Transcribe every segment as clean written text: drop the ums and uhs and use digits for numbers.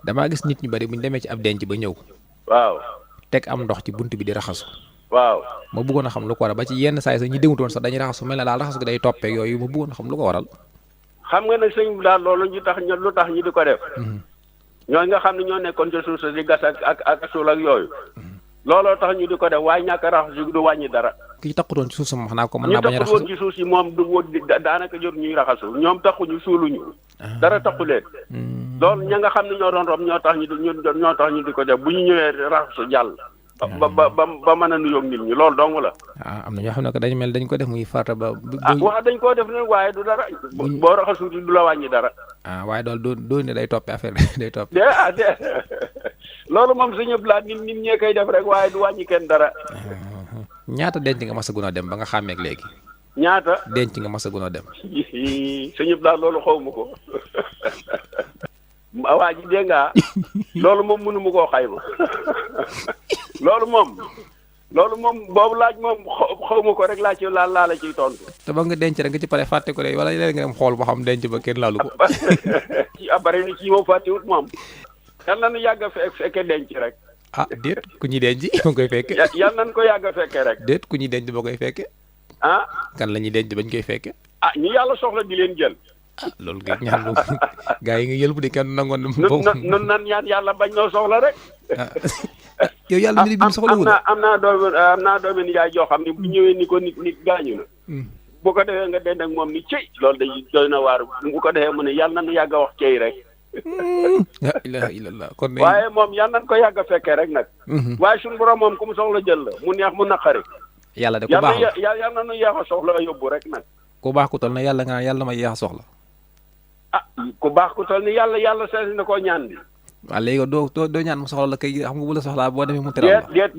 damaa gis nit ñu bari bu ñu demee ci ab denc ba ñëw waaw teg am ndox ci bunt bi di raxasu waaw ma bëggoon a xam lu ko waral ba ci yenn saa yi sax ñi déwutoon sax dañuy raxasu mel ne daal raxasu gi day toppeek yooyu ma bëggoon a xam lu ko waral. xam nga nag sëñ bi daal loolu ñu tax lu tax ñu di ko def ñooñu nga xam ne ñoo nekkoon ci suuf sa di gas ak suul ak yooyu looloo tax ñu di ko def waaye ñàkk a raxasu du wàññi dara. ki taqutoon ci suuf sa wax naa ko mën ñu naa bañ a taxul woon raxasu ci suuf si moom du daanaka jot ñuy raxasu ñoom taxuñu suuluñu dara taxu leen loolu ña nga xam ne ñoo doon rob ñoo tax ñu di ko def bu ñu ñëwee raxasu jàll ba mën a nuyoog nit ñi loolu dong la. am na ñoo xam ne que dañu mel dañ ko def muy farata ba. waaw dañ koo def nag waaye du dara boo raxasu du la wàññi dara. waaye doo ne day toppee affaire day topp. loolu moom suñu blaat nit ñee koy def rek waaye du wàññi kenn dara. ñaata denc nga masagunoo dem ba nga xàmmeeg léegi. ñaata denc nga masagunoo dem. suñu blaat loolu xaw ma ko. waa ji dégg nga loolu moom mënu ma koo xayma loolu moom boobu laaj moom xaw ma ko rek laa la ciy tontu. te ba nga denc rek nga ci pare fàtte ko de wala léegi nga dem xool boo xam denc ba kenn laalu ko. ci abare ni ci moom fàttewut moom. yal na nu yàgg a fekke denc rek. déet ku ñuy denc ba koy fekke. yal nañu ko yàgg a fekke rek. déet ku ñuy denc ba koy fekke. kan la ñuy denc bañ koy fekke. ñu yàlla soxla di leen jël. loolu nga ñaan moom gaa yi nga yëlbu de kenn nangoon na. nun nan ñaan yàlla bañ noo soxla rek. yow yàlla mi bi mu soxla wu am naa doomi nijaay joo xam ne bu ñëwee ni ko nit gaañu na. bu ko defee nga dend ak moom ni cëy loolu day doy na waar bu ko defee mu ne yàlla nañu yàgg a wax cëy rek. la ilaha illallah kon waaye moom yàlla nañu ko yàgg a fekkee rek nag. waaye suñu borom moom ku mu soxla jël la mu neex mu naqari. yàlla de ku baax la yàlla nañu yàq a soxla yóbbu rek nag. ku baax ku toll na yàlla nga yàlla ma yeex soxla. ku baax ku toll ni yàlla seet na koo ñaan bi. waaw léegi doo ñaan mu soxla la kay xam nga bu la soxlaa boo demee mu teral la. déet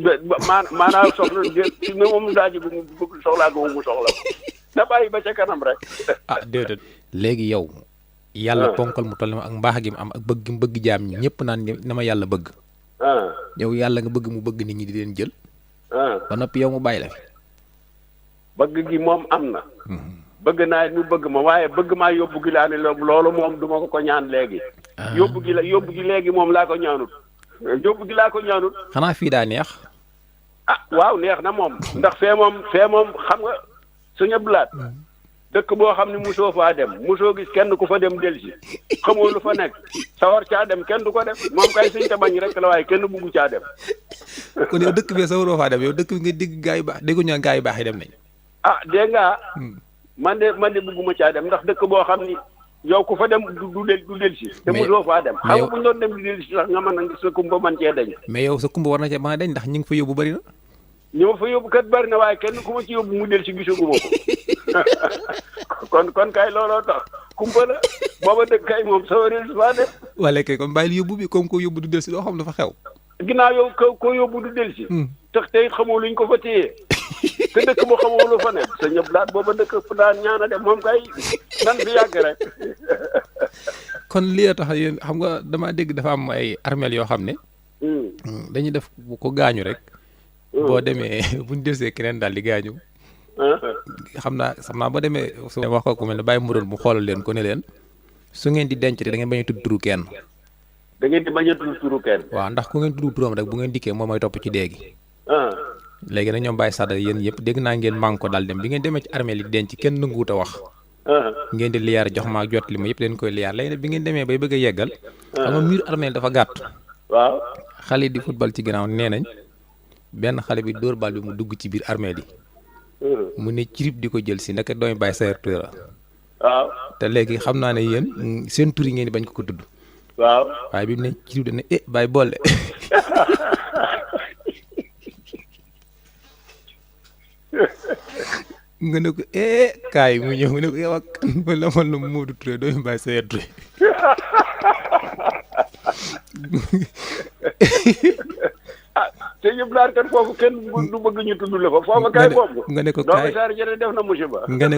maanaam soxla déet si ne moom daa ji bu mu soxlaa ko mu soxla na bàyyi ba ca kanam rek. déedéet. léegi yow. yàlla ponkal mu toll ni ak mbaax gi mu am ak bëgg mu bëgg jaam ñi ñëpp naan na ma yàlla bëgg. yow yàlla nga bëgg mu bëgg nit ñi di leen jël. ba noppi yow mu bàyyi la fi. bëgg gi moom am na. bëgg naa ñu bëgg ma waaye bëgg maa yóbbu gi laa ne loolu moom du ma ko ñaan léegi. yóbbu gi léegi moom laa ko ñaanut. yóbbu gi laa ko ñaanut. xanaa fii daa neex. waaw neex na moom. ndax fee moom xam nga suñu blaat. dëkk boo xam ne musoo faa dem musoo gis kenn ku fa dem delsi xamoo lu fa nekk sawar caa dem kenn du ko def moom kay suñ ta bañ rek la waaye kenn buggu caa dem. kon yow dëkk bi sawaroo faa dem yow dëkk bi nga digg gaa yu baax dégguñu naan gaa yu baax yi dem nañ. dégg nga man de bugguma caa dem ndax dëkk boo xam ni yow ku fa dem du delsi te musoo faa dem xam nga bu ñu doon dem di delsi sax nga mën a sa kumba man cee dañ. mais yow sa kumba war na cee mën a dañ ndax ñi ngi fa yóbbu bari na. ñi ma fa yóbbu kat bari na waaye kenn ku ma ci yóbbu mu delsi gisaguma ko kon kay looloo tax kumpa la booba dëkk kay moom sa wari su faa dem. wala kay kon bàyyil yóbbu bi comme ko yóbbu du delsi doo xam dafa xew. ginnaaw yow ko yóbbu du delsi. tax tey xamoo luñ ko fa téye. te dëkk bu xamoo lu fa nekk sa ñëpp daal booba dëkk fu daan ñaana dem moom kay nan fi yàgg rek. kon lii la tax yéen xam nga damaa dégg dafa am ay armeel yoo xam ne. dañuy def bu ko gaañu rek. boo demee buñ delsee keneen daal di gaañu. xam naa boo demee su wax ko ku mel ne bàyyi muroon mu xoolal leen ko ne leen su ngeen di denc da ngeen bañ a tudd turu kenn. da ngeen di bañ a tudd turu kenn. waaw ndax ku ngeen tudd turam rek bu ngeen dikkee moom mooy topp ci dee gi. léegi nag ñoom bàyyi sadda yéen yëpp dégg naa ngeen màng ko daal dem bi ngeen demee ci armée li denc kenn nanguwut a wax. ngeen di liyaar jox ma jot li ma yëpp leen koy liyaar léegi nag bi ngeen demee bay bëgg a yeggal. xam nga mur armée dafa gàtt. waaw xale yi di football ci ginnaaw nee nañ benn xale bi dóor bal bi mu dugg ci biir armée li mu ne cirib di ko jël si naka doomi bàyyi Sayer Touré la. waaw te léegi xam naa ne yéen seen tur yi ngeen di bañ ko tudd. waaw waaye bi mu ne cirib dana bàyyi boole. nga ne ko kaay mu ñëw nga ne ko yow ak kan ma la man la Modou Touré doomi bàyyi Sayer Touré. te yëpp laar kat foofu kenn du bëgg ñu tudd la fa foofu kay boobu nga ne ko kaay doomu saar jëre def na musiba nga ne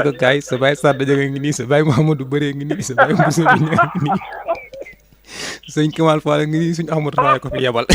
ko kaay sa baay Sarr Dajaga ngi nii sa baay Mouhamadou Bëree ngi nii sa baay Moussa bi ngi nii sëñ Kamal Fall ngi nii suñu Ahmadou Faye ko fi yebal